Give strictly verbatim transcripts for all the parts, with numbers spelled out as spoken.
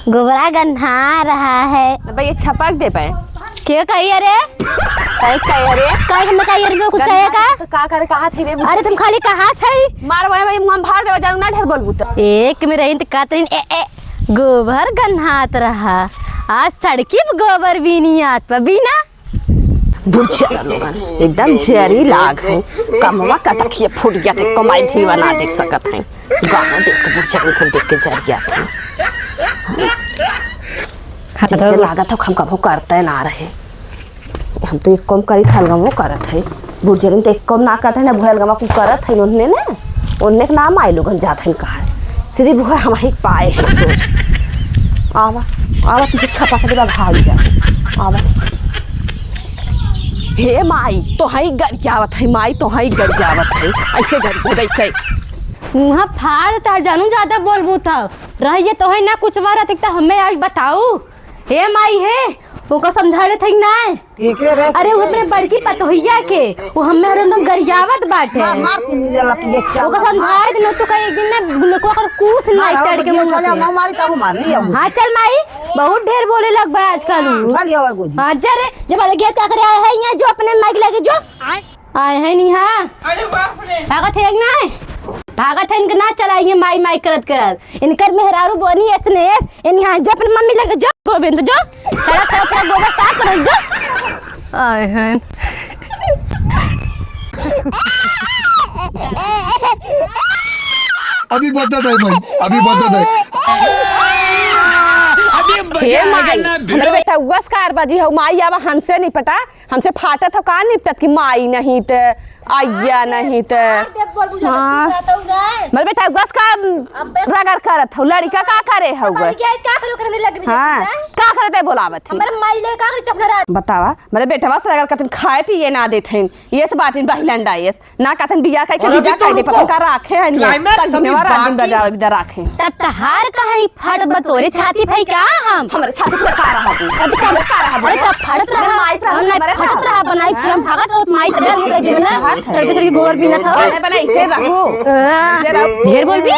गोबरा गन्हा रहा है। अबे ये छपक दे पे। के कही अरे? कही कही अरे? कही मैं कही अरे, कुछ कहे का? तो का करे, कहा थे रे? अरे तुम खाली कहा थे। मार भाई, भाई मुंह में भार देवा जानू ना, ढेर बोलबू तो। एक में रही तो कहते हैं, ए, ए, गोबर गन्हात रहा। आज सड़की में गोबर बीनी आत पर बीना। बुढ़िया लोगन एकदम जहरी लाग है। कमवा कटखिया फूट गया थे, कमाई धीवा ना देख सकत है। गाँव देश के बुढ़िया लोग देख के जर गया थे। हाँ, जैसे तो लागत हो हम कबो करते ना रहे। हम तो एक कम करी थे, अलगमो करत है। बुढ़िया लोग तो एक कम ना करते हैं, ना भूल गमा कुछ करत है उन्हें ना। ओन्ने के नाम आई लोगन जात हन कहा। श्री बुआ हम ही पाए हैं सोच। आवा, आवा, तुझे छपा के देबा, भाग जा। आवा। हे माई, तो हई गरियावत है, माई, तो हई गरियावत है। ऐसे गरिया, ऐसे। मुँह फाड़ तार जानू, ज्यादा बोलबू त। रहिए तो है ना कुछ बार, त हमें आई बताऊ। हे माई हे, ओका समझा ले थई ना। ठीक है रे। अरे वो अपने बड़की पतोहिया के, वो हमें हरदम गरियावत बाटे। मार, मार, कुल मिला ला, तू ये चल। ओका समझाए दिन तो कहीं एक दिन ना गुलको कर कूस हाँ, लाई हाँ, चढ़ के गुजिया मुंह उठा ले, पे। मार मारी, ताहू मार लिया। हाँ, चल माई, बहुत ढेर बोले लग बा आजकल उ। उठा लिया हुआ गोजी। हाँ, जा रे, जब अलगिया का करे आए हैं यहाँ, जो अपने माई के लगे जो। आए हैं नहीं, हाँ। अरे बाप रे। भागत है कि नहीं? भागत है, इनके ना चलाइए माई माई करत करत। इनकर मेहरारू बोनी ऐसने ऐस, इन यहाँ जो अपनी मम्मी लगे जो, गोविंद जो, सड़क सड़क पूरा गोबर साफ करो जो। आए हैं। अभी बदत है भाई, अभी बदत है। हे माई, हमरे बेटा उगस कार बाजी हो, माई आवा हमसे नहीं पटा। हमसे फाटत हो का निपटत की माई नहीं त, आइया नहीं त। मार देत बोल बुझा हाँ। चुप रहता हूँ रे। मर बेटा, बस का अबे रगड़ करत हो, लड़का का करे हो? पता नहीं क्या है, क्या करे ओकरे में लग भी हाँ, जाता है। का करत है बोलावत है? हमारे माई ले का करे चपना रात। बतावा, मेरे बेटवा से रगड़ करत खाए पिए ना देत हैं। ये सब बात इन बहिलन डायस। ना कहतन बिया कह के और अभी बिदा तो कह दे, रुको। पता का राखे है नहीं। Climax तक अभी धन्यवाद रात दिन बाकी। बजावे बिदा राखे। तब तहार कहीं फट बतोरे छाती भाई का हम? हमरे छाती पे का रहा तू? अभी का का रहा अरे तब फटत रहा। माई पर हमरे फटत रहा बनाई कि हम भागत रहत माई से डर के दिन ना। सड़के सड़के गोबर बीनत हो। अरे बना इसे रखो। हाँ। इसे रखो। ढेर बोल भी?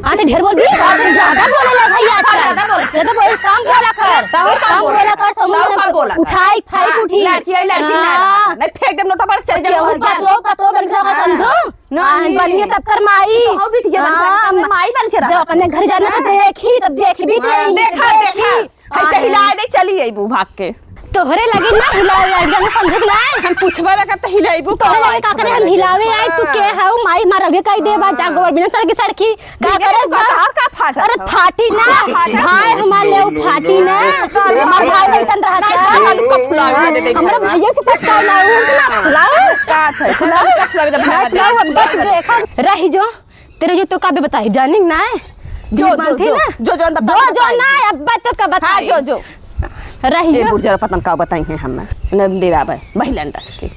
हाँ तो ढेर बोल भी। ज्यादा बोले लग भाई आजकल। ज्यादा बोल। ज्यादा बोल, कम बोला कर। कम बोला कर, समझ कम बोला कर। उठाई, फाइट हाँ, उठी। लड़की है, लड़की ना हाँ। रहा। नहीं फेंक दे नोटा पर चल जाओ। पतो, पतो बन के रहा समझो। ना, हाँ, नहीं। बढ़िया सब कर माई। तो हो बिटिया बन के हाँ, रहा, माई बन के रहा। जब अपने घर जाना तो हाँ। देखी, तब देखी भी हाँ, देखी, देखा, देखी। देखा। ऐसे हाँ। हिला दे, चली आई बू भाग के। तोहरे लगी ना हिलावे, आई जाना समझत ना। हम पूछबे ना करते हिलाइबू तोहरे का लगी का करे हम हिलावे आई, तू के हाँ। हऊ, माई मारोगे कह दे, बा जा हाँ। गोबर बिना सड़की सड़की। का बिना करे से बा? कपार का फाटत अरे हो? फाटी ना। फाटत भाई हो? हमार ले उ फाटी ना। फाटत हमार भाई हो? कैसन रहत नहीं, है? हल्का फुलावे दे दे हमरा भाई। भैया के पास का ना, उ ना फुलाओ। का था? फुलाओ। हल्का फुलावे दे भाई, फुलाओ, फुलाओ। बस देखो। रही जो, तेरे जो तो का भी बताई, जानिंग ना है? जो, जो, मानती जो, ना? जो, जो, जो, बताओ, जो, जो बताई। ना, अब बात तो का हाँ, बताई। जो, जो। रही ए, जो। बुढ़ जरा पतन का बताई है हम। न डेरावे, बहिलन डाल के।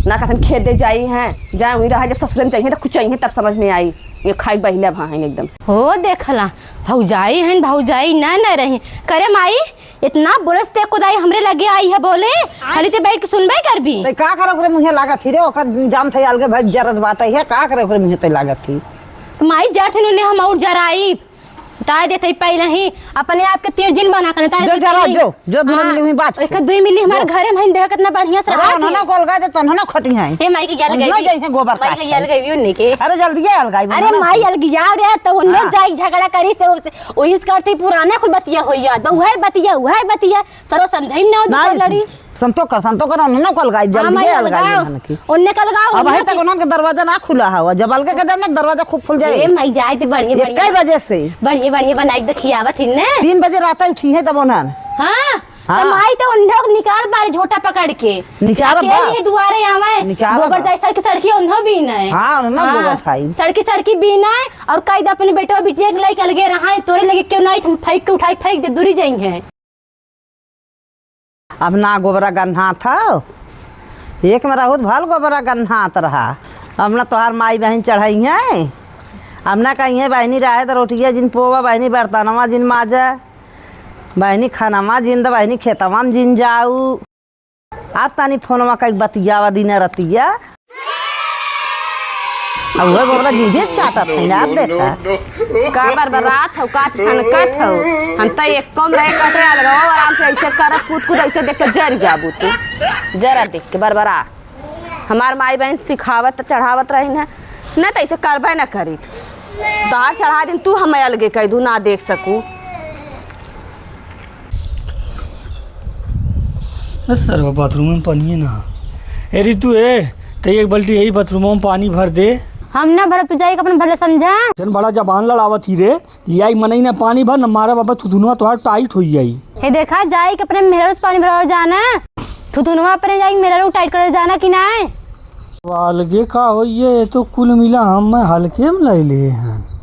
ना कथन खेत दे जाई हैं, जाए वहीं रहा, जब ससुर में जाई हैं, तो कुछ आई हैं, तब समझ में आई। ये खाई बहिला भा हैं एकदम से। हो, देखला, भौजाई हैं, भौजाई ना, ना रही। करे माई, इतना बोलस ते खुदाई हमरे लगे आई है बोले, खाली ते बैठ के सुनबे करबी। ते का करे ओकरे मुँहे लागत ही रे, ओकर जान थे अलगे भाई जरत बाटे है, का करे ओकरे मुँहे ते लागत ही। तो माई जात है उन्हें हम और जराई। ताय देते ही पहले ही अपने आप के तीर जिन बना कर ताय जो देते जरा ही। जो, जो दुल्हन हाँ, मिली हुई बात एक दुई मिली हमारे जो। घरे में देख कितना बढ़िया से अरे रहा उन्होंने थी। को अलगा दे तो उन्होंने खटी हैं। ए माई के गया उन्होंने लगाई। जैसे गोबर माई काट के गया है। लगाई उन्हें के। अरे जल्दी है अलगाई अरे उन्होंने माई की। अलगिया रे तो उन्हें हाँ। जाई झगड़ा करी से उसे, वही करती पुराना कुल बतिया हो याद बा, उहे बतिया, उहे बतिया। सरो समझाई ना हो ना, दूसरा लड़ी। संतो कर, संतो कर, उन्हें ना कल गाइब, हाँ, जल्दी माई, है, अलगाई अलगाओ। उन्हें की। उन्हें कल गाओ, अब उन्हें अभी तक की उन्हें के दरवाजा ना खुला हवा, जब अलगे के जब ना दरवाजा खूब खुल जाए। ए, माई जाए तो बढ़िया, एक बढ़िया। कई बजे से? बढ़िया, बढ़िया बनाई के खियावत ही ने। तीन बजे रात उठी है तब उन्हें। हाँ, हाँ। तो माई तो उन्हें निकाल बारी झोटा पकड़ के। निकाल अकेले बा। ही दुआरे आवे। निकाल गोबर बा। जाए सड़की सड़की उन्हों भी नहीं। हाँ, उन्हों हाँ। गोबर खाई। सड़की सड़की भी नहीं और कई दे अपने बेटो बिटिया के लाइक अलगे रहा है, तोरे लगे क्यों नहीं, फेंक के उठाई फेंक दे, दूरी जाई है। अब ना गोबरा गन्हात हौ, एक में रहू त भल गोबरा गन्हात रहा। अब ना तोहार माई बहिन चढ़ई हैं, अब ना कहीं है बहिनी रहे त रोटिया जिन पोवा, बहिनी बर्तनवा जिन माजा, बहिनी खनवा जिन द, बहिनी खेतवा में जिन जाऊ। आ तनी फोनवा कई बतियावा दिन रतिया। अब उहे गोबरा जीभे चाटत है ना, देखा। का बरबरात हौ, का छनकत हौ? हम त एक कम रहे कटे अलगाओ, आराम से ऐसे करत कूद कूद ऐसे देख के जर जाबू तू। जरा देख के बरबरा। हमार माई बहन सिखावत चढ़ावत रही ना, ना त ऐसे करबे ना करी। तोहार चढ़ा दिन तू हमें अलगे कह दू, ना देख सकू। ए सरवा, बाथरूम में पानी है ना। ए रितु, ए, ते एक बाल्टी यही बाथरूम में पानी भर दे। हम ना भरब, तू जाई के अपन भले समझा। जन बड़ा जबान लड़ावत ही रे, लियाई मनई ना पानी भर, न मारा बाबा थुथुनवा तोहार टाइट होई जाई। हे देखा, जाई के अपने मेहरा से पानी भरवा जाना, थुथुनवा अपने जाई मेहरा टाइट करे जाना कि नाय। अलगे का होई, ये तो कुल मिला हम मैं हल्के में ले लिए हैं।